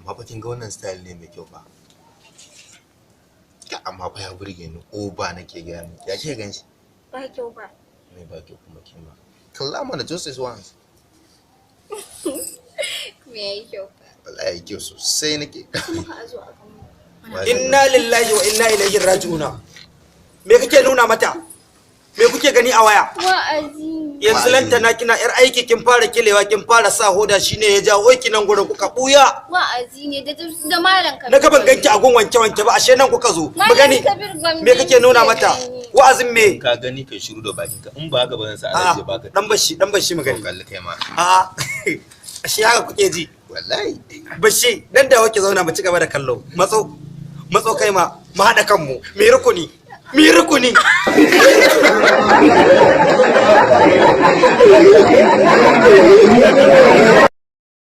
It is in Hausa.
Amma fa kin ga wannan style ne mai kyau fa. Ka amma fa ya burge ni, over nake gaya miki. Ya kike gan shi? Ba kyau ba. Me ba kyau kuma kin ba? Kalla mana, just this once. Kuma yayi kyau ba. Wallahi kyau sosai nake. Kuma ka zo a kan mu. Inna lillahi wa inna ilaihi raji'una. Me kake nuna mata? Me kuke gani a waya? Wa'azi. Yanzu lantana kina yar aiki, kin fara kilewa, kin fara sa hoda, shine ya jawo ki nan gurin kuka buya. Wa'azi ne da Malam Kabir. Na ga ban ganki a gun wanke wanke ba, ashe nan kuka zo. Mu Malam gani. Kabir Gombe Me kake nuna ne mata? gani. Wa'azin me? Ka gani, kai shiru da bakinka, in ba haka ba zan sa Alhaji ya baka. Dan bashi, dan bashi mu gani. Kalli kai ma. A'a, ashe haka kuke ji. Wallahi. Bashi dan da wake zauna, mu ci gaba da kallo. Matso, matso kai ma, mu haɗa kanmu mu yi rukuni, mu yi rukuni.